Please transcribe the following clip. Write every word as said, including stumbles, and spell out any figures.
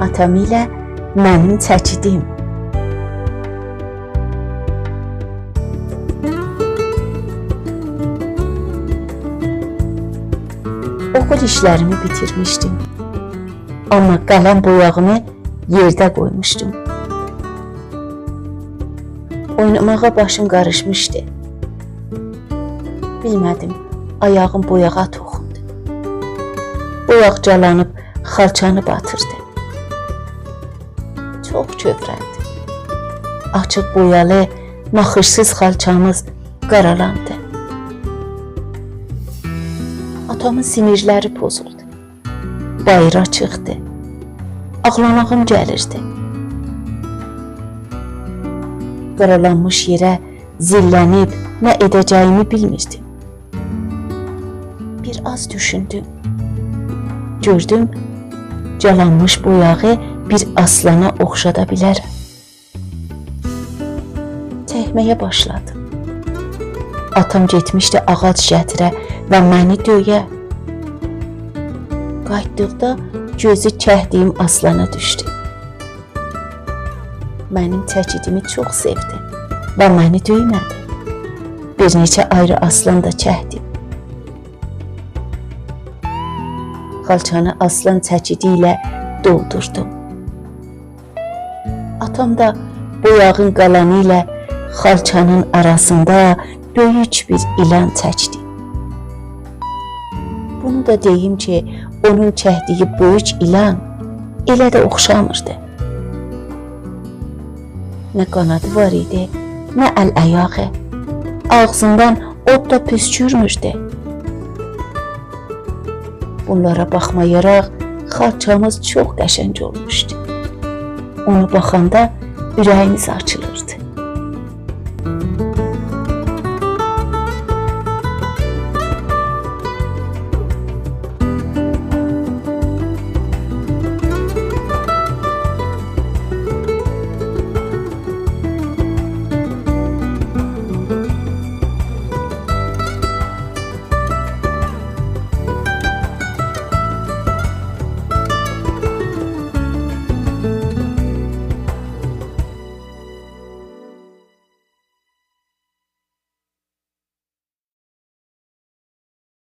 آتام ایله منیم چکیدیم. اوخول ایشلریمی بیتیرمیشدیم. آمما قالان بویاغیمی یئرده قویموشدوم. اویناماغا باشیم قاریشمیشدی. بیلمه‌دیم، آیاغیم بویاغا توخوندو. بویاق جالانیب خالچانی باتیردی. چوخ کؤورلدی. آچیق بویالی، ناخیشسیز خالچامیز قارالاندی. آتامین سینیرلری پوزولدو. باییرا چیخدی. آغلاماغیم گلیردی. قارالانمیش یئره زیلله‌نیب نه ائده‌جه‌ییمی بیلمیردیم. بیر آز دوشوندوم. گؤردوم، جالانمیش بویاغی بیر آسلانا اوخشادا بیلرم. چکمه‌یه باشلادیم. آتام گئتمیشدی آغاج گتیره و منی دؤیه. قاییتدیقدا گؤزو چکدیگیم آسلانا دوشدو. منیم چکیدیمی چوخ سئودی و منی دؤیمه‌دی. بیر نئچه آیری آسلان دا چکدیم. خالچانی آسلان چکیدی ایله دولدوردوم. آتام دا بویاغین قالانی ایله خالچانین آراسیندا بؤیوک بیر ایلان چکدی. بونو دا دئییم کی، اونون چکدیگی بؤیوک ایلان ائله ده اوخشامیردی. نه قانادی وار ایدی، نه ال-آیاغی. آغزیندان اوت دا پوسکورموردو. بونلارا باخمایاراق، خالچامیز چوخ قشنگ اولموشدو. اونا باخاندا اوره‌ییمیز آچیلیردی.